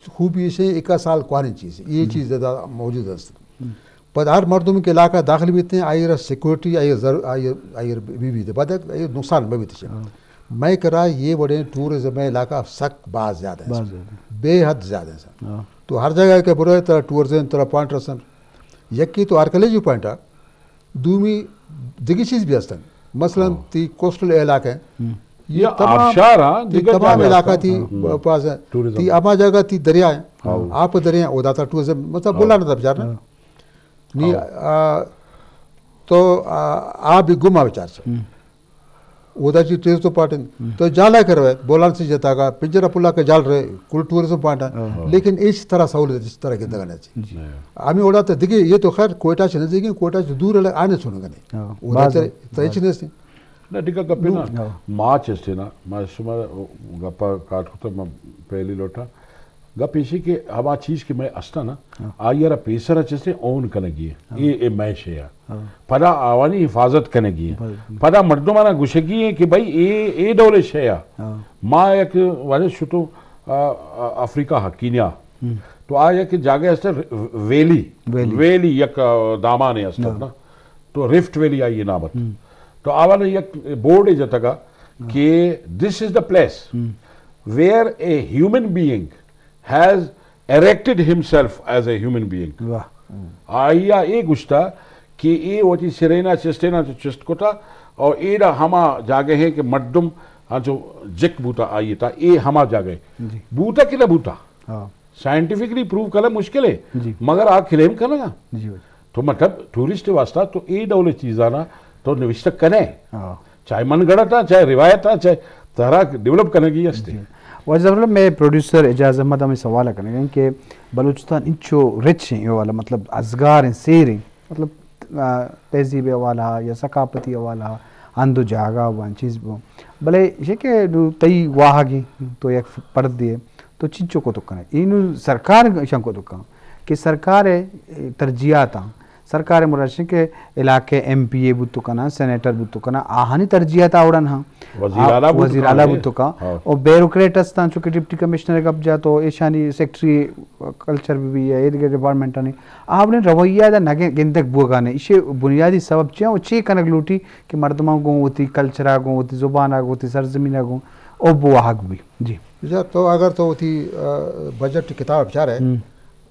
خوبی ایش ایں، ایکا سال کوہنیں چیز ایں، اے چیز زیادہ موجود است۔ پد ہر مردم کہ علاقہ داخل بیت ایں، آئی را سیکورٹی، آئی را ضرور، آئی، آئی را بی بی دے۔ بعد آئی نقصان ببیت۔ مئے کرا اے وڑیں ٹورزم ءِ علاقہ سک باز زیادہ ایں۔ بے حد زیادہ ایں۔ تو ہر جگہ کہ برئے ترا ٹورزم، ترا پوائنٹ رسن۔ یکے تو آرکیالوجی پوائنٹ ایں، دومی دگہ چیز بھی ہستن۔ مثلاً تئی کوسٹل علاقہ ایں۔ اے تمام، آبشار ایں، تئی تمام علاقہ تئی پاس ایں۔ تئی ہما جگہ تئی دریا ایں۔ آپ دریا ایں، او داتا ٹورزم، مطلب، بولانا دا بچار نا۔ نی، آ، تو، آ، آ بھی گما بچار چا۔ اودا چی ٹورزم پوائنٹ ایں۔ تو جالا کروئے، بولان سے جتا کا، پنجرہ پلا کے جال رہے، کل ٹورزم پوائنٹ ایں۔ لیکن اس طرح سہولت اس طرح کے دگا نہیں چی۔ ہمیں اوڑا تو دگہ، اے تو خیر کوئٹہ سے نزدیک ایں، کوئٹہ سے دور الگ آنے سنگا نہیں۔ اودا تو، تو اچ نہیں۔ نہ، دگہ گپے نا۔ ما چستے نا، ما شما گپا کاٹ کتا، ما پہلی لوٹا۔ گپ ایش ایں کہ ہما چیز کہ مئے است نا، آئی را پیسرا چستے اون کنگی ایں۔ اے، اے مئے شے ایں۔ پدا آوانی حفاظت کنگی ایں۔ پدا مردمانا گوشگی ایں کہ بھئی اے، اے ڈول شے ایں۔ ما یک وجہ شتو، آ، آ، افریقہ ہا، کینیا۔ تو آ یک جاگہ است ویلی۔ ویلی۔ ویلی یک، آ، دامانے است نا۔ تو ریفٹ ویلی آئی نام ات۔ تو آوانا یک بورڈ جتگا کہ this is the place where a human being has erected himself as a human being۔ آئی ءَ اے گوشتا کہ اے وتی سرینا چستینا چست کتا اور ایڈا ہما جاگہ ایں کہ مردم انچو جک بوتا آئی تا، اے ہما جاگہ ایں۔ بوتا کہ نہ بوتا؟ سائنٹیفکلی پروو کرنا مشکل ایں، مگر آ کلیم کرنا۔ تو مطلب ٹورسٹ واسطہ تو اے ڈول چیزانا تو نوشتہ کنے۔ چاہے من گڑتا، چاہے روایتا، چاہے ترا ڈیولپ کنگی استے۔ واجہ ظفر، مئے پروڈیوسر اعجاز احمد ہمیں سوال کنگا ایں کہ بلوچستان انچو رچ ایں، اے والا مطلب ازگار ایں، سیر ایں، مطلب، آ، تہذیب حوالہ یا ثقافتی حوالہ، ہند و جاگہ بان، چیز بان۔ بلے ایش کہ نو تئی واہگ ایں، تو یک پردے، تو چنچو کتک کنے؟ اینو سرکار اشان کتک کن کہ سرکار ترجیحات ایں، سرکار مراد اش ایں کہ علاقے ایم پی اے بوت کناں، سینیٹر بوت کناں، آہانی ترجیحات آوڑن ہاں۔ وزیر اعلیٰ بوت وزیر اعلیٰ بوت کناں۔ اور بیوروکریٹ استاں، چونکہ ڈپٹی کمشنر گپ جا تو ایشانی سیکرٹری کلچر بھی، بھی یا اے دگہ ڈپارٹمنٹ آنی آوڑیں رویہ دا نہ گندگ بوگا نے۔ ایشی بنیادی سبب چی ایں؟ او چی کنگ لوٹی کہ مردماں گوں وتی کلچرا گوں وتی زبانا گوں وتی سرزمینا گوں او بواہگ بھی؟ جی۔ بچار تو اگر تو وتی، آ، بجٹ کتاب بچارے،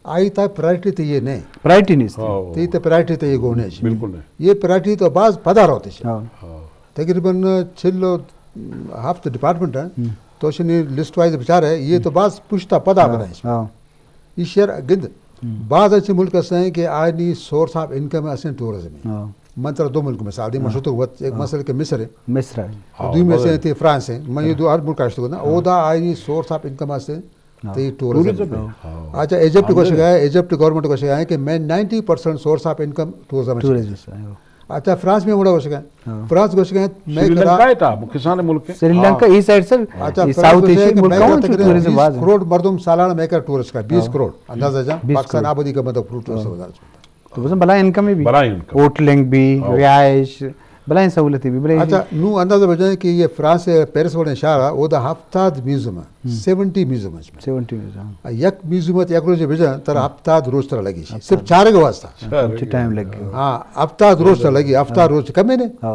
آئی تا پرائرٹی تے اے نہیں۔ پرائرٹی نہیں۔ تے تے پرائرٹی تے اے گونے۔ بالکل نہیں۔ اے پرائرٹی تو باز پدا روتے۔ تقریباً چل و ہفت ڈپارٹمنٹ ایں، تو اشانی لسٹ وائز بچارے، اے تو باز پشتا پدا پدا ایں۔ ایشی ءَ گند۔ باز انچیں ملک است ایں کہ آیانی سورس آف انکم است ایں ٹورزم ایں۔ من ترا دو ملک مثال دیں، من شتو وت، یک مثال کہ مصر ایں۔ مصر ایں۔ دومی است ایں تے فرانس ایں۔ من اے دو ہر ملک اشتو نا، اودا آیانی سورس آف انکم است ایں تے ٹورزم ایں۔ اچھا، ایجپٹ گوشگا ایں، ایجپٹ گورنمنٹ گوشگا ایں کہ مئے ninety percent source of income tourism ایں۔ اچھا، فرانس میں ہمڑا گوشگا ایں۔ فرانس گوشگا ایں، مئے سری لنکا تا کسان ملک ایں۔ سری لنکا اے سائیڈ سر، اچھا، فرانس ساؤتھ ایشین ملک ایں، تقریباً بیس کروڑ مردم سالانہ مئے کرا ٹورسٹ کا، بیس کروڑ۔ اندازہ جا، پاکستان آبادی کا مطلب ٹورسٹ۔ تو بس بلائیں انکم بھی، بلائیں انکم۔ ہوٹلنگ بھی، رہائش، بلائیں سہولتیں بھی، بلائیں۔ اچھا، نو اندازہ بجائیں کہ اے فرانس پیرس وڑیں شہر ایں، اودا ہفتاد میوزیم ایں، سیونٹی میوزیم ایں۔ Seventy museum. یک میوزیم ات یک روچے بجن، ترا ہفتاد روچ ترا لگی۔ صرف چارگ واسطہ۔ چارگ۔ ٹائم لگی۔ ہاں، ہفتاد روچ ترا لگی، ہفتاد روچ کمے نے۔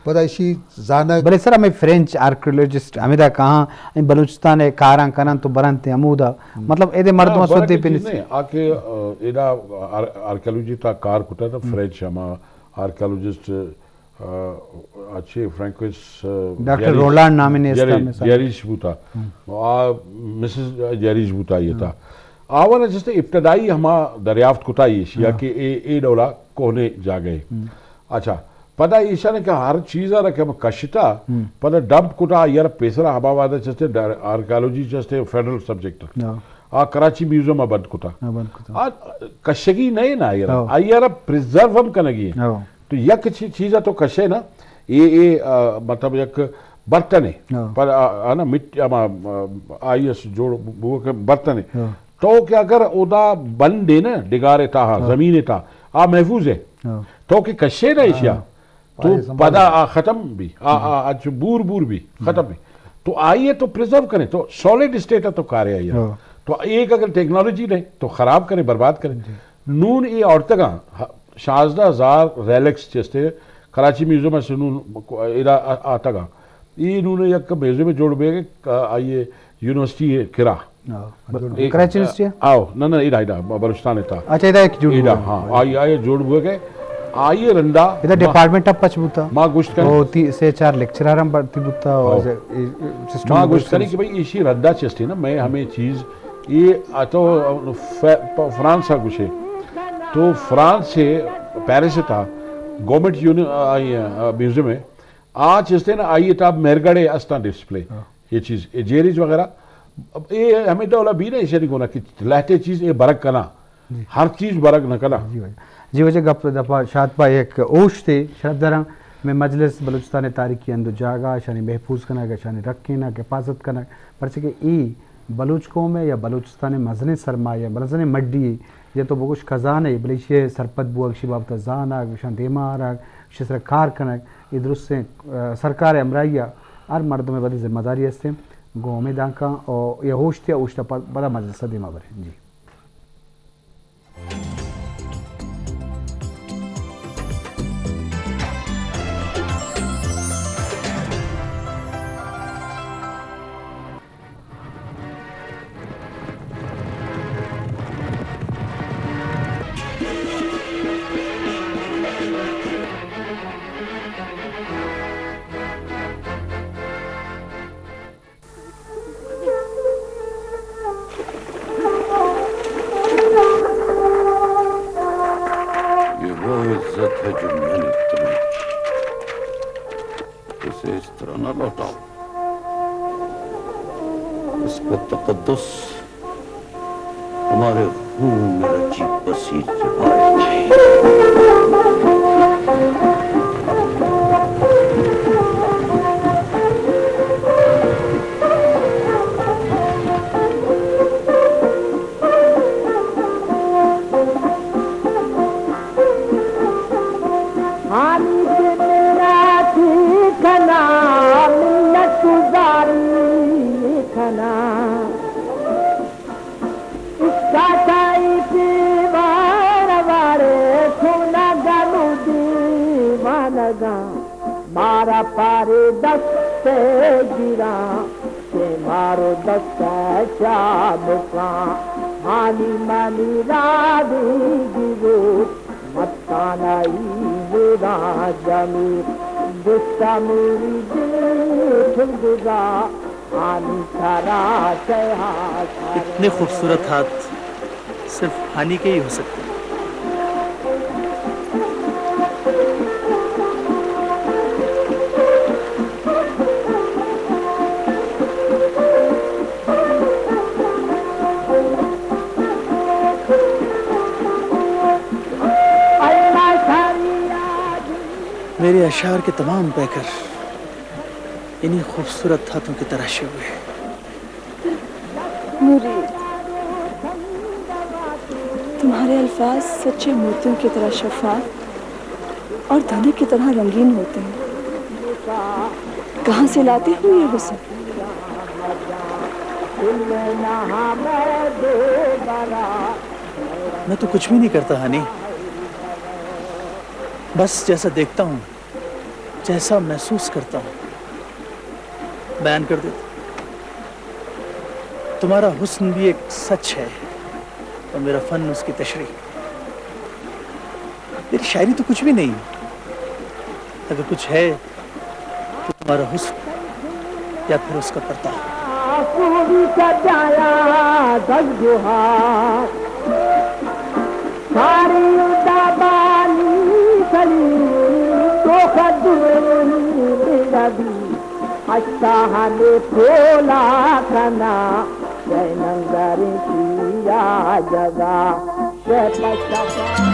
پدا ایشی زانگ۔ بلے سر، ہمیں فرینچ آرکیالوجسٹ ہمیں دا کہاں، ہمیں بلوچستان ءَ کاراں کنن تو برنت ہمودا۔ مطلب، ایدے مردم سودے پہ نہیں۔ آ کہ، آ، ایدا آر-، آرکیالوجی تا کار کتا تھا، فرینچ ہما آرکیالوجسٹ، آ، اچھے فرینکوس، آ، ڈاکٹر جیریش، رولانڈ نامے نے اس کا جیریش، مثال۔ جیریش بوتا۔ آ، مسز جیریش بوتا اے تا۔ آوانا جستے ابتدائی ہما دریافت کتا ایشی ءَ کہ اے، اے ڈولا کوہنے جاگہ ایں۔ اچھا، پدا ایشاں کہ ہر چیز ءَ را کہ ہم کشتا، پدا ڈمپ کتا، آئی ءَ را پیسرا ہما وہد ءَ چستے ڈا-، آرکیالوجی چستے فیڈرل سبجیکٹ ات۔ آ کراچی میوزیم ءَ بند کتا۔ آ کشگی نہ ایں نا، آئی ءَ را، آئی ءَ را پریزرو ہم کنگی ایں۔ تو یک چی-، چیز ءَ تو کشے نا، اے، اے، آ، مطلب یک برتنے، پر آ، آ نا مٹ-، ہما، آ، آئی اس جوڑ بو-، برتنے۔ تو کہ اگر اودا بند ایں نا، ڈگار ءِ تہا، زمین ءِ تہا، آ محفوظ ایں۔ تو کہ کشے نا ایشی ءَ، تو پدا آ ختم بی، آ، آ، آ چو بور بور بی، ختم بی۔ تو آئی ءَ تو پریزرو کنے، تو سالڈ اسٹیٹ ءَ تو کارے آئی ءَ۔ تو ایک اگر ٹیکنالوجی نے تو خراب کریں، برباد کریں۔ نون اے آورتگاں، شانزدہ ہزار ریلکس چستے کراچی میوزیم سے نون ادا آتگاں۔ اے نون یک میوزیم جوڑ بے کہ آئیے یونیورسٹی کرا۔ ہاں، جوڑ بے۔ اے، کراچی یونیورسٹی ہے؟ آؤ، نہ، نہ، ادا، ادا، بلوچستان تھا۔ اچھا، ادا ایک جوڑ ادا، بے۔ ہاں، آئی، آئی جوڑ بے کہ آئیے رندا ادا ما-، ڈپارٹمنٹ اپ پچ بوتا۔ ما گوشت کن۔ او تی-، سے چار لیکچرر ہم بھرتی بوتا، او ہاں۔ اے، اے، سسٹم ما گوشت کن کہ بھئی، ایشی رندا چستے نا، میں ہمیں چیز، یہ آ تو ف-، پ-، فرانس کا گوشے۔ تو فرانس سے پیرس تھا، گورنمنٹ یونی-، آ، آ، میوزیم ہے۔ آ چستے نا، آئیے تا مہرگڑھ ہے استان ڈسپلے۔ ہاں۔ یہ چیز، یہ جیریز وغیرہ، اب یہ ہمیں ڈولا بھی نا، ایشی گونا کہ لہتے چیز یہ برگ کنا۔ جی۔ ہر چیز برگ نہ کنا۔ جی واجہ۔ جی واجہ، گپ دپا شات پا یک اوشتے شرف دراں، میں مجلس بلوچستان تاریخی اندو جاگہ، شانی محفوظ کنگ، شانی رکھینگ، حفاظت کنگ، پرچہ کہ ای بلوچ قوم ہے یا بلوچستان مزنیں سرمایہ، مزنیں مڈی ہے، یا تو بگوش خزانہ ہے، بلے ایشی سرپد بوگ، ایشی بابت زانگ، ایشان دیما آرگ، ایشی سر کار کنگ، یہ درستیں، آ، سرکار ہمراہی ہر مردم بدی ذمہ داری ہستیں۔ گوں امیداں کاں او یہ اوشتے، اوشتا پدا مجلس دیما بریں۔ جی۔ یہ وہ عزت ہے جو میں نے تمہیں کسی اس طرح نہ لوٹا۔ اس کا تقدس ہمارے خون میں رچی بسی روایت ہے۔ ہانی کہ میراتی کنا، منت گزاری کنا۔ اسکاتائی پیوار وارے، چونگا نو دیوانگاں۔ مارا پارے دست گراں، کہ مارو دست چابکاں۔ ہانی منی رادی گیروت، مستانائی میرا جمیل، دستا میری دل گزا۔ اتنے خوبصورت ہاتھ صرف ہانی کے ہی ہو سکتے ہیں۔ میرے اشعار کے تمام پیکر انہی خوبصورت ہاتھوں کے تراشے ہوئے ہیں۔ مرید، تمہارے الفاظ سچے موتیوں کی طرح شفاف اور دھنک کی طرح رنگین ہوتے ہیں۔ کہاں سے لاتے ہو یہ حسن؟ میں تو کچھ بھی نہیں کرتا ہانی، بس جیسا دیکھتا ہوں، جیسا محسوس کرتا ہوں، بیان کر دیتا ہوں۔ تمہارا حسن بھی ایک سچ ہے اور میرا فن اس کی تشریح۔ میری شاعری تو کچھ بھی نہیں، اگر کچھ ہے تو تمہارا حسن یا پھر اس کا پرتاؤ۔ کوڑی کا جایا دزگوہار، ساری دابانی کلی، تو کا دور میرا بھی، اشتا ہمیں پولا کنا، جے ننگریں کیا جگہ، جے پشتا۔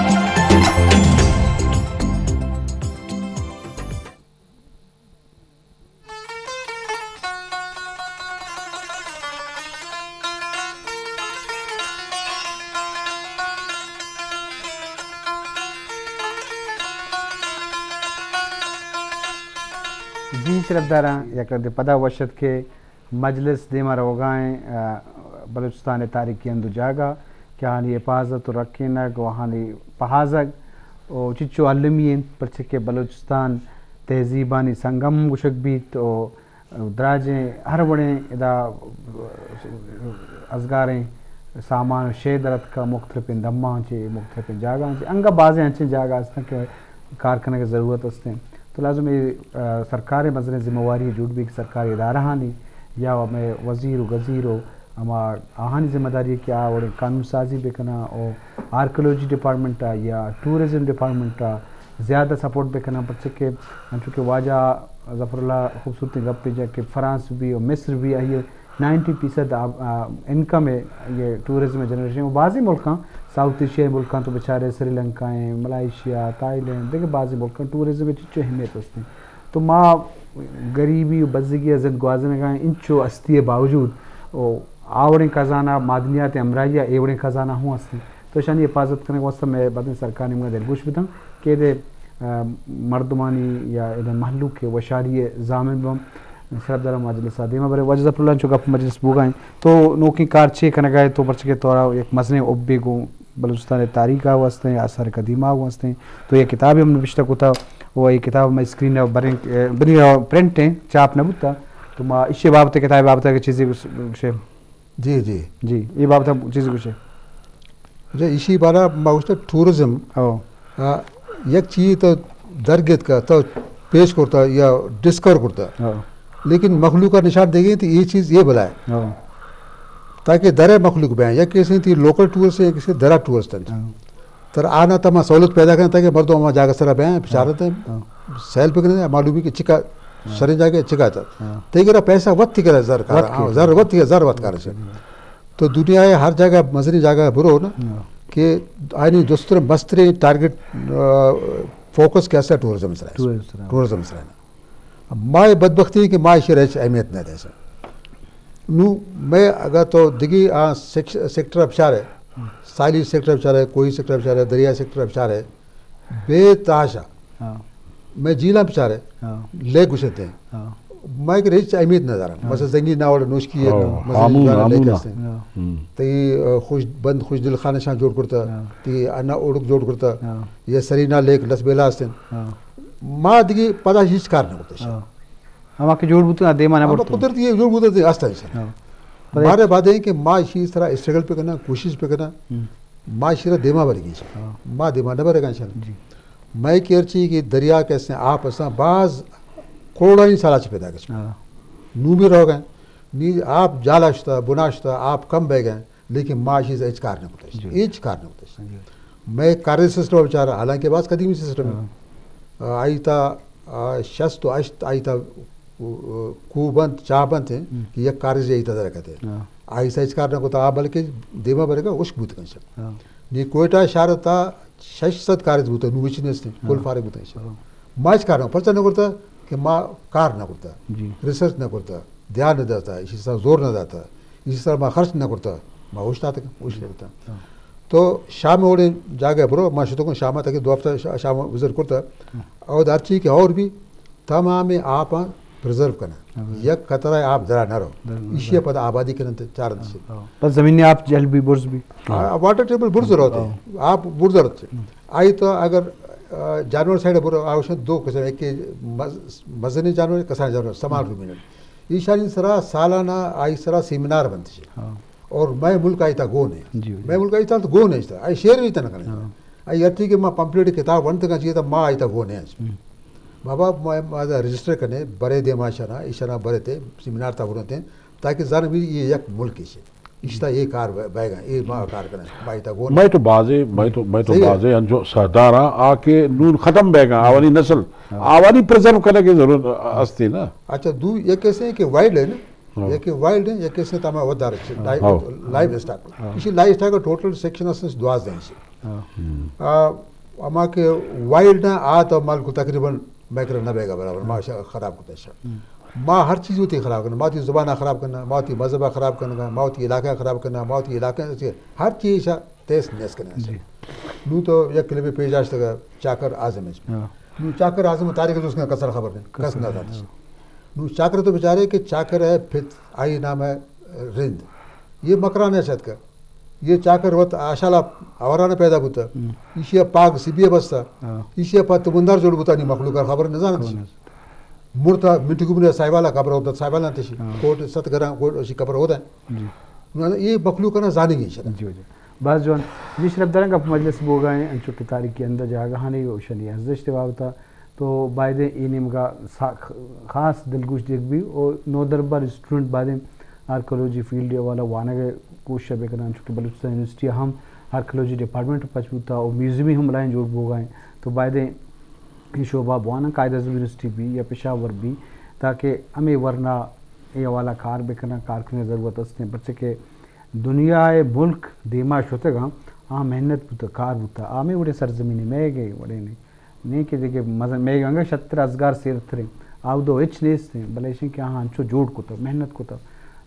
جی شرفداراں، یک رندے پدا وش اتک کہ مجلس دیما روگا ایں، آ، بلوچستان ءِ تاریخی ہند و جاگہ کہ آہانی حفاظت و رکینگ و آہانی پہازگ و چچو المی انت، پرچہ کہ بلوچستان تہذیبانی سنگم گوشگ بیت و دراجیں ہر وڑیں ادا ازگاریں سامان و شے در اتکہ، مختلفیں دماں چہ، مختلفیں جاگہاں چہ، انگہ بازیں انچیں جاگہ ہستن کہ کار کنگ ءِ ضرورت است انت۔ تو لازم اے، آ، سرکار ءِ مزنیں ذمہ واری جوڑ بیت کہ سرکاری ادارہانی یا مئے وزیر و گزیر و ہما آہانی ذمہ داری کہ آ وڑیں قانون سازی بکناں و آرکیالوجی ڈپارٹمنٹ ءَ یا ٹورازم ڈپارٹمنٹ ءَ زیادہ سپورٹ بکناں، پرچہ کہ انچو کہ واجہ ظفر اللہ خوبصورتیں گپے جا کہ فرانس بھی و مصر بھی آئی نائنٹی فیصد آب-، آ، انکم ءِ یہ ٹورازم جنریشن و بعضی ملکاں، ساؤتھ ایشیا ملکاں تو بچارے، سری لنکا ہیں، ملائیشیا، تھائی لینڈ، دیکھے بعضی ملکاں ٹورازم چچو اہمیت ہستیں۔ تو ما غریبی و بزگی ءَ زند گوازینگا انچو ہستی ءِ باوجود و آ وڑیں خزانہ، معدنیات ءِ ہمراہی ءَ اے وڑیں خزانہ ہوں ہستیں۔ تو اشانی حفاظت کنگ واسطہ مئے بدیں سرکار نیمگا دلگوش بتاں کہ ادے، آ، مردمانی یا ادے مہلوک ءِ وشاری ءِ ضامن بم۔ شرفدار مجلس ءَ دیما برے۔ واجہ ظفر اللہ چو گپ مجلس بوگا ہیں۔ تو نوکیں کار چے کنگا ہے؟ تو پرچہ کہ تو یک مزنیں حبے گوں بلوچستان ءِ تاریخ ءَ واسطہ یا آثار قدیمہ ءَ واسطہ۔ تو یہ کتاب ہم نبشتہ کتا، و یہ کتاب میں اسکرین ءَ بریں، اے، بنی پرنٹ ہیں، چاپ نہ بوتا۔ تو ما اشی بابت، کتاب بابت کہ چیزی گوش-، گوشے۔ جی، جی۔ جی، یہ بابت چیزی گوشے۔ اچھا، اشی بارہ ما گوشتا ٹورازم، او۔ آ، یک چیز تو درگت کا، تو پیش کرتا یا ڈسکور کرتا۔ او۔ لیکن مخلوق کا نشان دے گئے تو یہ چیز یہ بلا ہے۔ او۔ تاکہ درے مخلوق بیں، یا کسی تی لوکل ٹورسٹ ہے، یا کسی درا ٹورسٹ ہے۔ او۔ تر آنا تما سہولت پیدا کریں تاکہ مردم ہما جاگہ سرا بیں، بچارت ہیں، او۔ سیل پکنیں، معلوم ہے کہ چکا ہاں۔ شریں جاگہ چکا تا۔ ہاں۔ تئی کرا پیسہ وت تئی کرا زر کارا، وت ہاں، کی زر کرا۔ وت تئی زر وت کارا سے۔ ہاں۔ تو دنیا ہے ہر جاگہ، مزنی جاگہ برو نا، ہاں۔ کہ آئینی دوستر مستریں ٹارگٹ، آ، فوکس کیسا ٹورازم سرا ہے۔ ٹورازم سرا ہے۔ ٹورازم سرا ہے۔ اب ما یہ بدبختی ہے کہ ما اشی رچ اہمیت نہ دے سر۔ نو میں اگر تو دگی آ سیکش-، سیکٹر ابشار ہے، ہاں۔ ساحلی سیکٹر ابشار ہے، کوہی سیکٹر ابشار ہے، دریا سیکٹر ابشار ہے، بے تحاشا۔ ہاں۔ میں جیلاں بچارے، ہاں۔ لے گوشتے ہیں۔ ہاں۔ میں کہ رچ اہمیت نہ دارا۔ ہاں۔ مثلاً زنگی ناوڑ نوشکی ہے، ہاں، مثلاً ہامون، جانا لے ہامون۔ کستے ہیں۔ ہاں۔ ہم۔ تی، آ، خوش، بند خوش دل خانہ شاہ جوڑ کرتا، ہاں۔ تی انا اوڑک جوڑ کرتا، ہاں۔ یہ سرینا لیک لس بیلا ہستن۔ ہاں۔ ما دگی پدا ہیچ کار نہ کرتا۔ ہاں۔ ہما کہ جوڑ بوتگ، دیما نہ ہما برتگ۔ قدرتی یہ جوڑ بوتگ، آستہ انسان۔ ہاں۔ مارے بعد ہے کہ ما اسی طرح اسٹرگل پہ کرنا، کوشش پہ کرنا۔ ہم۔ ما اشی را دیما برگی۔ ہاں۔ ما دیما نہ برگا انشاءاللہ۔ جی۔ مئے کیرچی کہ دریا کسے آپ اساں باز کروڑانی سالا چہ پیدا گچ۔ ہاں۔ نو بھی روگ ہیں۔ نی آپ جالا شتا، بنا شتا، آپ کم بہ گئے، لیکن ما اشی سے ہچ کار نہ کتش۔ جی۔ ہچ کار نہ کتش۔ جی۔ مئے کاری سسٹم بیچارہ، حالانکہ باز قدیمی سسٹم ہے۔ ہاں۔ آ، آئی تا، آ، شست و ہشت آئی تا، آ، کوہ بنت، چاہ بنت ہیں ہم۔ کہ یک کاری سے آئی تا درکتے۔ ہاں۔ آئی سے ہچ کار نہ کتا، آ بلکہ دیما برگا اشک بوت کنشت۔ ہاں۔ نی کوئٹہ شہر تا شش سد کارج بوتا، نو ہچ نیست، ہاں۔ کل فارغ بوتا۔ ہاں۔ ما ہچ کار نہ، پرچہ نہ کرتا کہ ما کار نہ کرتا، جی۔ ریسرچ نہ کرتا، دھیان نہ داتا، اسی سر زور نہ داتا، اسی سر ما خرچ نہ کرتا، ما ہوش داتا، ہوش نہ کرتا۔ ہاں۔ تو شام اوڑے جاگہ برو، ما شتو کن شام تک دو ہفتہ شا-، شام وزٹ کرتا۔ ہاں۔ اور ہر چیز کہ اور بھی تمام آپ پرزرو کنن۔ ہاں۔ یک قطرہ آپ درا نہ رو۔ درا نہ رو۔ ایشی پد آبادی کنن تے چارن سے۔ ہاں۔ پس زمین آپ جہل بھی برز بھی۔ ہاں، واٹر ٹیبل برز رہتے۔ ہاں۔ آپ برز رہتے۔ ہاں۔ آئی تو اگر، آ، جانور سائیڈ برو، آوشن دو قسم، ایک کہ مز-، مزنی جانور، کسان جانور، سمال ہاں۔ رومیننٹ۔ ایشانی سرا سالانہ آئی سرا سیمینار بنتے۔ ہاں۔ اور مئے ملک آئی تا گون ہے۔ جی، جی۔ مئے ملک آئی تا گون ہے، آئی شیئر بھی تنہ کنے۔ ہاں۔ آئی ہر چیز کہ ما پمپلیٹ کتاب ونت کا چیئے تا ما آئی تا گون ہے۔ ہم۔ بابا ما، ما رجسٹر کنے، برے دے ما شنا، ایشنا برے تے سیمینار تا ورنتے، تاکہ زان بھی یہ یک ملک ہے۔ اشتا یہ کار بہ-، بہ گا، یہ ما کار کنے، ما آئی تا گون ہے۔ میں تو بازے، میں تو، میں تو صحیح ہے۔ بازے انجو سردار آ کہ نون ختم بہ گا، آوانی نسل، ہاں۔ آوانی پرزرو کرنے کی ضرورت ہستی نا۔ اچھا، دو یہ کیسے ہیں کہ وائلڈ ہے نا؟ ہاں۔ یک وائلڈ ہیں، یک کسے تاما ودار چھ، ہاں۔ لائیو، ہاں۔ Live stock. ہاں۔ اسی لائیو اسٹاک کا ٹوٹل سیکشن است دوازدہ ہیں۔ ہاں۔ آ، اما کہ وائلڈ ہیں، آ تو مال کو تقریباً میکر نہ بیگا برابر، ہاں۔ ما شا-، خراب کرتا شا۔ ہم۔ ما ہر چیز ہوتی خراب کرنا، ما تی زبان خراب کرنا، ما تی مذہب خراب کرنا، ما تی علاقہ خراب کرنا، ما تی علاقہ سے ہر چیز شا تیس نیس کنے۔ جی۔ نو تو یک کلبے پیش داشتگا چاکر اعظم ہے۔ ہاں۔ نو چاکر اعظم تاریخ دوست کا کسر خبر نہیں، کس کسر نہ نہیں، دانش۔ ہاں۔ نو چاکر تو بیچارے کہ چاکر ہے پت، آئی نام ہے رند۔ یہ مکران ء چتکہ، یہ چاکر وت آشالا آواران پیدا بوتا۔ ہم۔ ایشی ء پاگ سبی ء بستا۔ ہاں۔ ایشی ء پد تمندار جوڑ بوتا، نی مخلوق ء خبر نزانت۔ خبر نزانت۔ مرتا منٹو گوبنے صاحبالا قبر ہوتا، صاحبالا تشی۔ ہاں۔ کوٹ ست گراں کوٹ اشی قبر ہوتا۔ جی۔ نو یہ مخلوق نا زانگی شدا۔ جی، جی۔ باز جوان۔ جی شرف داران گپ مجلس بوگا ہیں، انچو کہ تاریخی اندر جاگہانی و شنی ارزشت بابتا تو بایدیں اے نیمگا سا-، خاص دلگوش دیگ بی و نودربر اسٹوڈنٹ بایدیں آرکیالوجی فیلڈ حوالہ وانگ ء کوشش بکنن، چونکہ بلوچستان یونیورسٹی ہم آرکیالوجی ڈپارٹمنٹ پچ بوتا و میوزیمی ہم لائن جوڑ بوگا ہیں، تو بایدیں اے شعبہ بوانن، قائد اعظم یونیورسٹی بی یا پشاور بی، تاکہ ہمیں ورنا اے حوالہ کار بکنن، کار کرنے ضرورت است ہیں، پرچہ کہ دنیا ء ملک دیما شتگاں، آ محنت بوتا، کار بوتا، آ ہمیں وڑیں سرزمین ء مئیگ ء وڑیں نے۔ نیں کہ دگہ مزن مئے انگا شتر ازگار سیرتریں، آودو ہچ نیستیں، بلے ایشیں کہ آہاں انچو جوڑ کتگ، محنت کتگ۔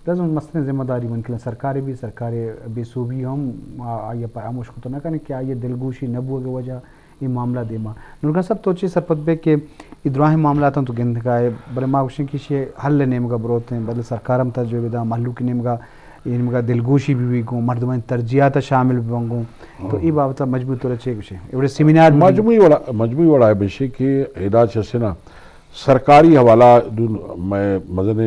لازم مستریں ذمہ داری من کلیں سرکار بی، سرکار بے سوبی ہم آ-، آئی ء پہ ہاموش کت نہ کنیں کہ آئی ء دلگوشی نہ بوگ ء وجہ اے معاملہ دیما۔ نورگن صاحب تو چی سرپد بے کہ اے دراہیں معاملاتاں تو گندگا ہے، بلے ما گوشیں کہ ایشی حل نیمگا بروتیں، بلے سرکار ہم تجربہ دا، مہلوک نیمگا اے نیمگا دلگوشی بہ بیت گوں، مردمانی ترجیحات ء شامل بہ بنت گوں۔ تو اے بابت ء مجموعی طور ء چے گوشے؟ ایوڑے سیمینار بہ بیت؟ مجموعی وڑا، مجموعی وڑا ہے بشے کہ ادا چسے نا سرکاری حوالہ دون مئے مزن،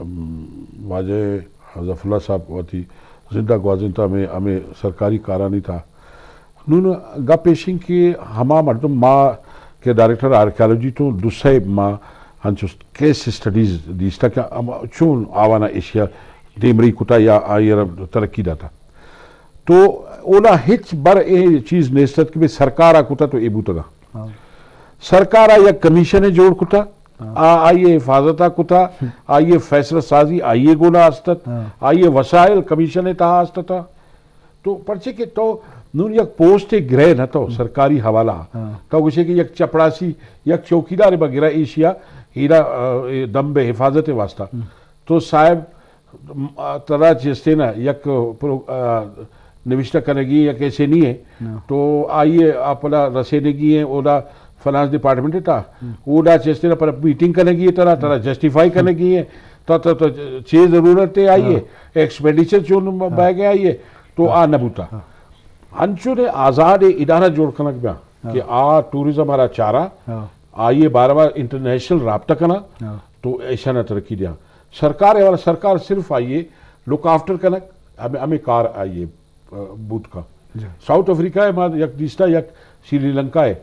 ام، واجہ ظفراللہ صاحب وتی زندہ گوازینتا ہمیں، ہمیں سرکاری کارانی تھا۔ نون گپ ایشیں کہ ہما مردم ما کہ ڈائریکٹر آرکیالوجی تو دو سئے ما انچو کیس اسٹڈیز دیستا کہ ہم چون آوانا ایشیا دیمری کتا یا آئی را ترقی داتا۔ تو اولا ہچ بر اے چیز نیست ات کہ بھئی سرکار آ کتا تو اے بوتگا۔ ہاں۔ سرکار آ یک کمیشن جوڑ کتا، ہاں۔ آ، آئی حفاظت آ کتا، آئی فیصلہ سازی آئی گونا است ات، ہاں۔ آئی وسائل کمیشن تہا است تا۔ تو پرچے کہ تو نون یک پوسٹ گرے نہ تو سرکاری حوالہ۔ ہاں۔ تو گوشے کہ یک چپڑاسی، یک چوکیدار بگرا ایشیا ہیرا، آ، اے دمب حفاظت واسطہ۔ ہم۔ تو صاحب، م-، آ، ترا چیستے نا یک پرو-، آ، نوشتہ کنگی یک ایسے نہیں ہے۔ ہاں۔ تو آئیے آپلا رسینگی ہے، اودا فنانس ڈپارٹمنٹ تھا۔ ہم۔ اودا چیستے نا پر میٹنگ کنگی ہے ترا، ترا ہم۔ جسٹیفائی کنگی ہے۔ تو، تو، تو چیز ضرورت ہے آئیے۔ ہاں۔ ایکسپینڈیچر چون ہاں۔ بہ گیا آئیے۔ تو ہاں۔ آ نہ بوتا۔ ہاں۔ انچو نے آزاد ادارہ جوڑ کنگ بیا ہاں۔ کہ آ ٹورزم آرا چارا، ہاں۔ آئیے باروا انٹرنیشنل رابطہ کنا، ہاں۔ تو ایشانا ترقی دیا۔ سرکار ہے والا سرکار صرف آئیے لک آفٹر کنگ، ہمیں، ہمیں کار آئیے، آ، بوت کا۔ جی۔ ساؤتھ افریقہ ہے ما یک دیستا یک سری لنکا ہے۔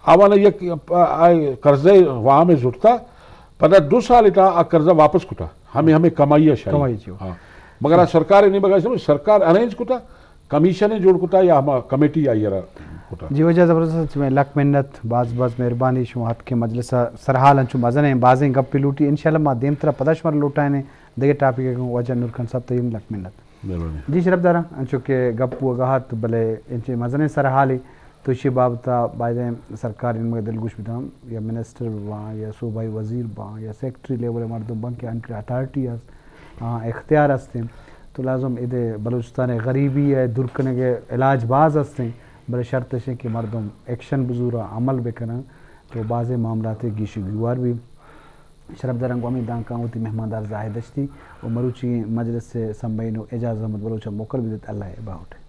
آوانا یک، آ، آ، قرضہ وام زٹتا، پدا دو سال تا آ قرضہ واپس کتا۔ ہمیں، ہمیں کمائی ہے شاید۔ کمائی چیو۔ ہاں۔ مگر آ سرکار نہیں مگر سرکار ارینج کتا۔ کمیشن جوڑ کتا یا ہما کمیٹی آئی را کتا؟ جی واجہ زبردست، شمئے لک منت، باز باز مہربانی، شما اتکے مجلس سرحال انچو مزن ہیں، بازیں گپ لوٹی، انشاءاللہ ما دیمترا پدا شمار لوٹائیں دگہ ٹاپک کو۔ واجہ نورخان صاحب تئین لک منت۔ مہربانی۔ جی شرف دارا، انچو کہ گپ و گہات بلے انچے مزن سرحالی تو اشی بابتا بایدیں سرکار ان مگہ دلگوش بداں یا منسٹر باں یا صوبائی وزیر باں یا سیکرٹری لیول مردم باں کہ انکر اتھارٹی است، آ، اختیار است انت۔ تو لازم ادے بلوچستان ء غریبی ء دور کنگ ء علاج باز است انت، بلے شرط اش انت کہ مردم ایکشن بزوراں، عمل بکنن، تو بازیں معاملات گیش گیوار بی۔ شرف دارن گوں ہمیں دانکاں وتی مہماندار زاہد دشتی و مروچی مجلس ء سمبھین و اعجاز احمد بلوچ ء موکل بیت۔ اللہ ء باہوٹ۔